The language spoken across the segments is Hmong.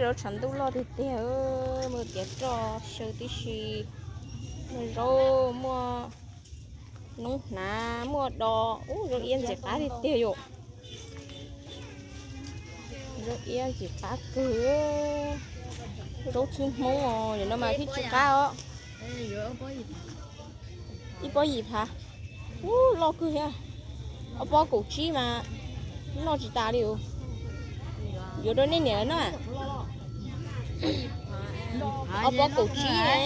Zaub tshav ntuj loj tiag tiag, muaj tiav roj xyaw tib si, muaj zaub, muaj noob hnav, muaj do. Ub, zaub iab ntxim qab tiag tiag yom. Zaub iab ntxim qab kawg. Zaub txhwb Hmoob os, yam no mas thiaj tsis qab os. Ib pob yim phav. Ub, loj kawg thiab. Ob pob kaum tsib mas noj tsis tas li os. Yuav rau nej niam lawv noj. Ob pob kaum tsib ne.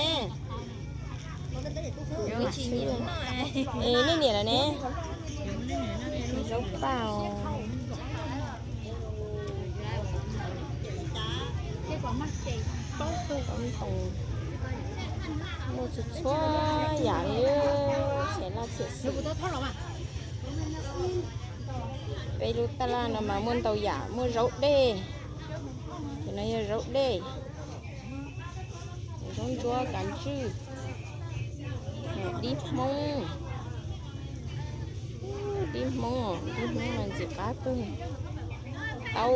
Nej niam lawv ne. Zaub paj os. Muaj txhua txhua yam li, txhia laj txhia xwm. Peb lub taj laj no mas muaj ntau yam, muaj zaub dej, ces no yog zaub dej, zaub ntsuab kav ntswj, dib Hmoob, dib Hmoob, dib Hmoob mas ntxim qab kawg. Tau,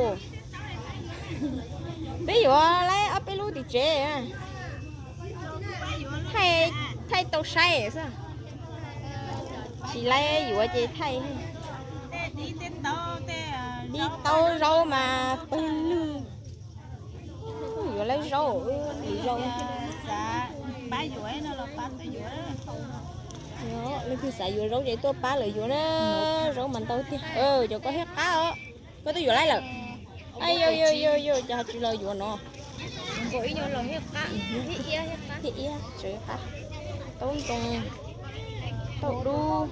peb yuav laib ob peb lub tim tsev, thaij tau saib xwb. Tsis laib yuav ces thaij. Dib taub zaub mas pawg lug. Yuav laib zaub, zaub. Leej twg xav yuav zaub ces tuaj pab lawv yuav na, zaub mas ntau tiag. Cov koj thiab qab os, koj twb yuav laib lawm. Yog yog yog, cov tsis los yuav no. Thiab iab tseem qab, taub ntoo, taub dub,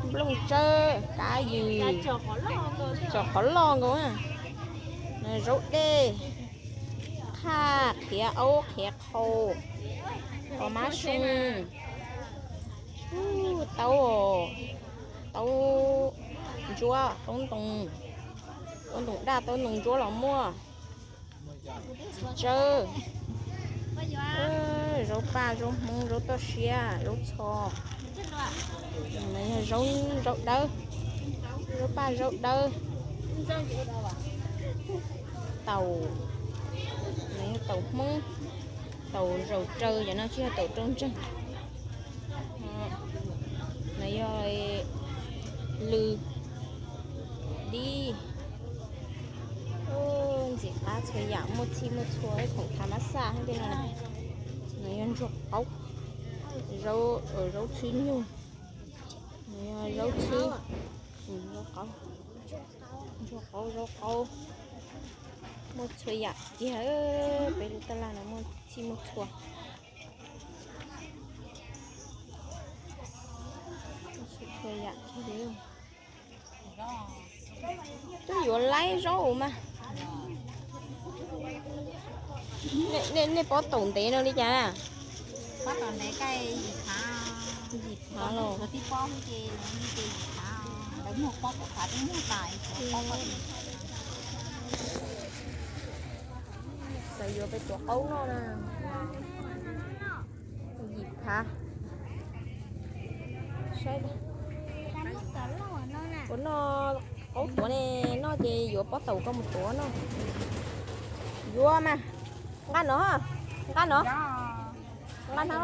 nplooj tsawb, kab yws, tsom qhov loj nkaus, zaub dej, qhaj, qhiav aub qhiav qhau, qhov mab soo, taub, taub ntsuab, taub ntoo, taub ntoo daj, taub ntoo ntsuab los muaj. Txiv tsawb, zaub paj, zaub hmoob, zaub toj siab, zaub txho. No yog zaub dawb, zaub paj zaub dawb. Taum, no yog taum hmoob, taum zaum raws, cov no tsis yog taum rau ntseeg. No yog lws, dib, ntxim qab txhua yam, muaj txhij muaj txhua, ib khoom thav mab xaj tej no. No yog ntsuag qaub, zaub txhwb nyuj, no yog zaub txhwb, zaub qaub, ntsuag qaub, zaub qaub, muaj txhua yam kiag, peb lub taj laj no muaj txhij muaj txhua. Txhua yam kiag li. Twb yuav laib zaub mas. Nej pob taum ntev no li cas na? Yim phav los. Xav yuav peb tuav qaub noj na. Yim phav. Saib, ua noj qaub tuav ne, noj ces yuav pob taum koj mus tuav noj. Yuav mas, nqa no, nqa no, nqa no,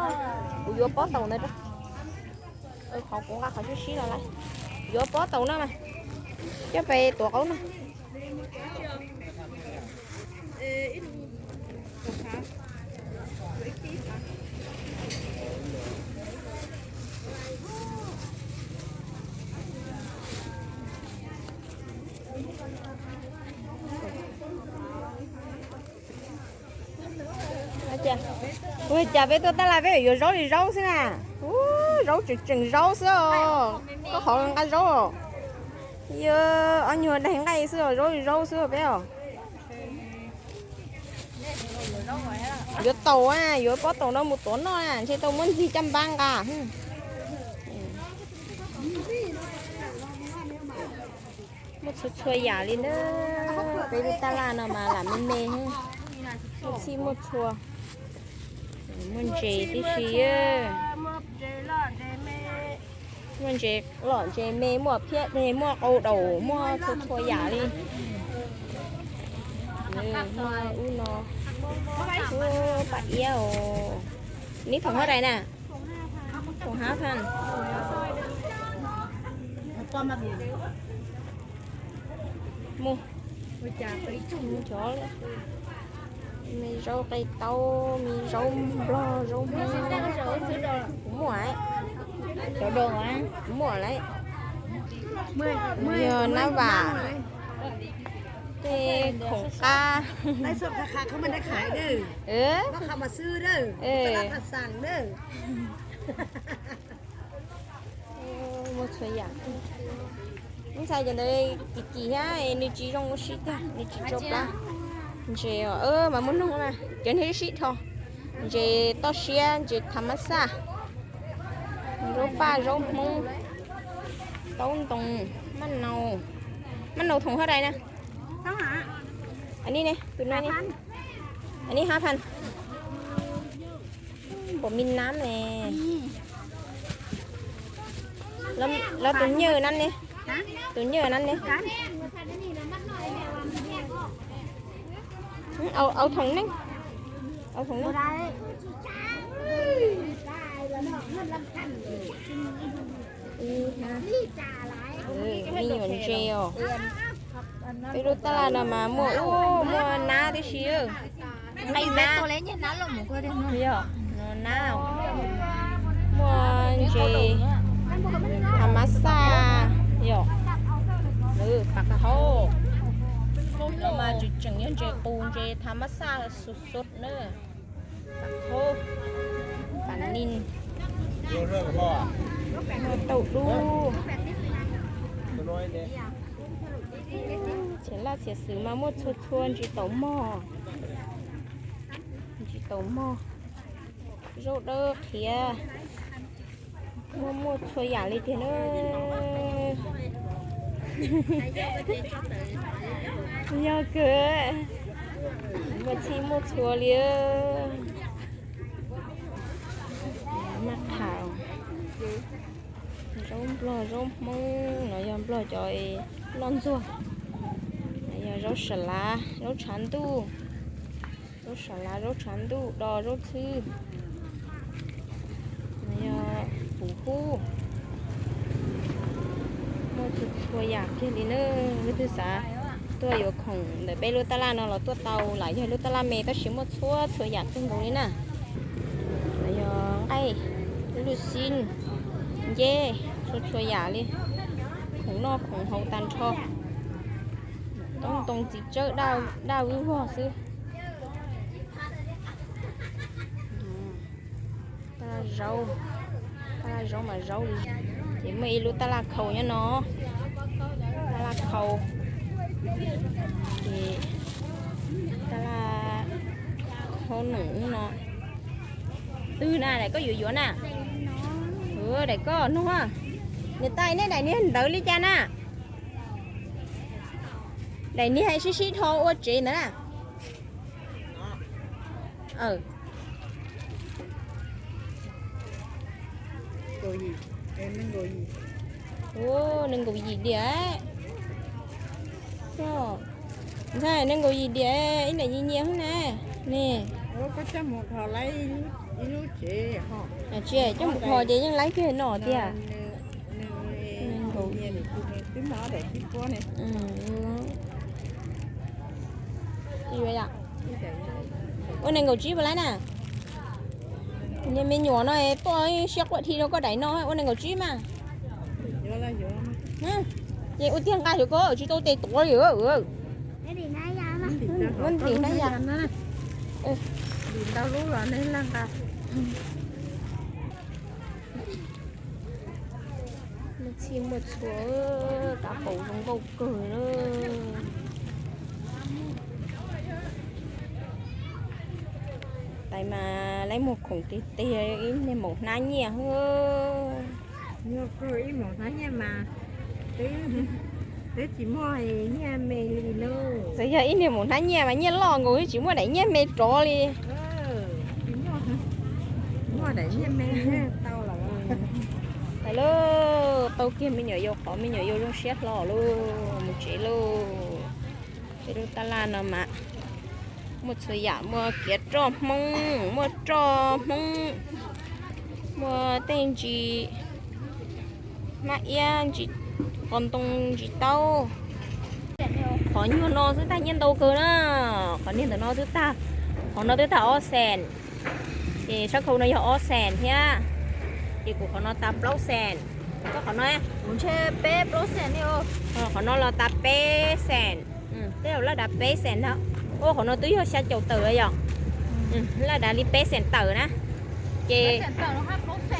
kuv yuav pob taum ntawd rau. Qhov kuv nqa qhov sib sib los lawm. Yuav pob taum no mas, coj peb tuav qaub noj. Ua cas peb tuaj taj laj peb yuav zaub li zaub xwb na. Ub, zaub tseem tseem zaub xwb os. Koj qhov nqa zaub os. Yog ob nyuag daig nqaij xwb os, zaub li zaub xwb peb os. Yuav taum, yuav pob taum no mus tuav noj na, ntshe tau muab ntxig caj npab nqa. Muaj txhua txhua yam li na. Peb lub taj laj no mas lam me me, muaj txhij muaj txhua. Muaj ntses tib si, muaj ntses loj ntses me, muaj phiab deg, muaj qau daus, muaj txhua txhua yam li. Ub no, paj iab os. Neb thoom hab rais na? Thoom hab phan. Mus, cov me zaub qe taub, me zaub nplog, zaub hmoob, kuv muaj, kuv muaj lawm. Yog nab vam, tej khoom qab. Muaj txhua yam. Ntxhais cov ntawd kim kim thiab, nws tsis zoo ua si tiag, nws tsis tsau plab. Ntses mas muaj noog na, cov niag sib dhos. Ntses toj siab, ntses thav mab xaj, zaub paj zaub hmoob, taub ntoo, maj nau. Maj nau thoom hab rais na? Tus no ne, tus no ne, hab phan. Npaum me nab ne. Los tus nyuj nab ne, tus nyuj nab ne. Au thoom neej, au thoom neej. Me nyuam ntses os. Peb lub tab laj no mas muaj, muaj nab tib si. Nqaij nab, nab, muaj ntses thav mab xaj, yog, pas khaub. Los mas tseem tseem yog ntses qus ntses thav mab xaj xus xus na. Pas khaub, pas nis, tau dub. Txhia laj txhia xwm mas muaj txhua txhua ntsis taum mog, ntsis taum mog, zaub dawb qhiav, muaj muaj txhua yam li tiag na. Yog kawg, muaj txhij muaj txhua li. Maj qhav, zaub nplog zaub hmoob no, yog nplog cov noj ntxuag. Yog zaub sa lav, zaub tshav ntuj, zaub sa lav, zaub tshav ntuj, do zaub txhwb. Yog puv hub, muaj txhua txhua yam kiag li na. Leej twg xav tuaj yuav khoom ntawm peb lub tab laj no los tuaj tau, lam yog lub tab laj me tab sis muaj txhua txhua yam kawg nkaus li na. Yog nqaij, lub xib, nceb, txhua txhua yam li, khoom noj khoom haus tag nrho. Toob ntoo txiv tsawb daj vwj vog xwb. Tab laj zaub, tab laj zaub mas zaub li. Ces muaj ib lub tab laj khau nyob no, tab laj khau, ces tab laj khau num no. Twg na daim koj yuav yuav na? Daim koj nug. Niam tais, nej daim niag ntawd li cas na? Daim niag sib sib dhos ua tsev ntawd na. Nees nkaum yim diam. Ntxhais, nees nkaum yim diam, ib daim nyias nyias xwb na. Ne, tsis coj mus dhos ces yeej laib kiag no tiag. Ua nees nkaum tsib puas laib na? Niag me nyuam no tuaj siab quaj dhi rau koj daim no ua nees nkaum tsib mas. Ces ua tiag nqa xyov koj tsis tau tes tuav li. Muab ntim na yom. Muaj txhij muaj txhua, kav qaum zoo nkauj kawg na. Tais mas laib muag khoom tiag tiag, ib niag maum hnab nyiaj. Ib maum hnab nyiaj mas twb tsis muaj nyiaj me li lauj. Txawm yog ib niag maum hnab nyiaj mas nyiaj loj nkaus tsis muaj daim nyiaj me rov li. Tau lawm, tau kiag me nyuam yaus qhov me nyuam yaus zoo siab hlo lauj, mus tsev lauj. Peb lub tab laj no mas Muaj txhua yam, muaj kiav roj Hmoob, muaj roj Hmoob, muaj tej ntsis hmab iab, ntsis qos ntoo, ntsis taub. Qhov nyuag no xwb tag nyiaj ntau kawg na. Qhov niag ntawm no twb tag, qhov no twb tag ob xees, ces sab khau no yog ob xees thiab, ces kuv qhov no tas plaub xees. Koj qhov no, kuv ntshe peb plaub xees li. Qhov no los tas peb xees, tej zaum laj dav peb xees na. Ua qhov no twb yog xya caum tawm yom. Laj dav li peb xees tawm na. Ces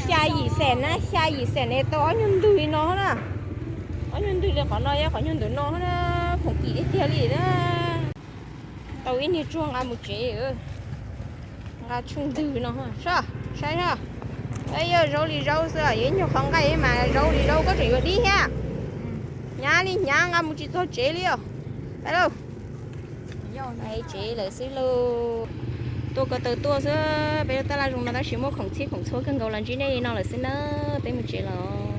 xya yim xees na, xya yim xees ne tau ob nyuag ntwg li no na. Ob nyuag ntwg li qhov no, yog qhov nyuag ntawm no na, khoom kim tiag tiag li na. Tau ib niag tsuag nqa mus tsev, nqa tsheej ntwg no, saib, saib. Yog zaub li zaub xwb, yuav ib nyuag qhov nqaij mas zaub li zaub, koj tseem yuav dib thiab. Hnyav li hnyav, nqa mus tsis txog tsev li os. Pais lauj. Pais tsev lawm xwb lauj. Tuaj ko taw tuaj xwb, peb lub taj laj zoo no tab sis muaj khoom txhij khoom txhua kawg nkaus los ntsib nej li no lawm xwb na, peb mus tsev lawm.